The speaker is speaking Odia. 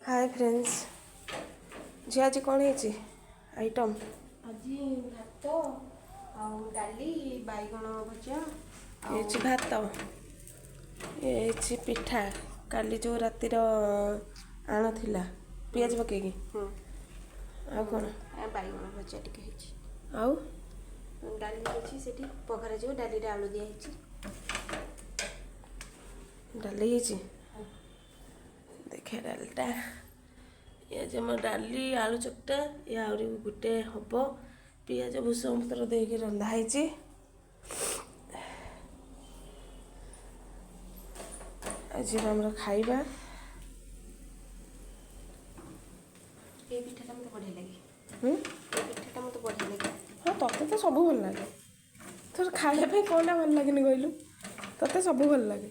ହାଏ ଫ୍ରେଣ୍ଡସ୍, ଝିଅ ଆଜି କ'ଣ ହେଇଛି ଆଇଟମ୍? ଆଜି ଭାତ ଆଉ ଡାଲି, ବାଇଗଣ ଭଜା। ହେଇଛି ଭାତ, ଇଏ ହେଇଛି ପିଠା, କାଲି ଯେଉଁ ରାତିର ଆଣ ଥିଲା ପିଆଜ ପକେଇକି। ଆଉ କ'ଣ? ବାଇଗଣ ଭଜା ଟିକେ ହେଇଛି। ଆଉ ଡାଲି ହେଇଛି, ସେଠି ପଘରା ଯିବ। ଡାଲିରେ ଆଳୁ ଦିଆହେଇଛି। ଡାଲି ହେଇଛି, ଦେଖିବା ଡାଲିଟା। ଇଏ ଆଜି ଆମ ଡାଲି ଆଳୁ ଚକଟା, ଇଏ ଆହୁରି ଗୋଟେ ହେବ। ପିଆଜ ଭୃସଙ୍ଗ ପତ୍ର ଦେଇକି ରନ୍ଧା ହେଇଛି। ଆଜିର ଆମର ଖାଇବା। ଏଇ ପିଠାଟା ମୋତେ ବଢ଼ିଆ ଲାଗେ। ଏଇ ପିଠାଟା ମୋତେ ବଢ଼ିଆ ଲାଗେ। ହଁ, ତତେ ତ ସବୁ ଭଲ ଲାଗେ। ତୋର ଖାଇବା ପାଇଁ କ'ଣଟା ଭଲ ଲାଗେନି କହିଲୁ? ତତେ ସବୁ ଭଲ ଲାଗେ।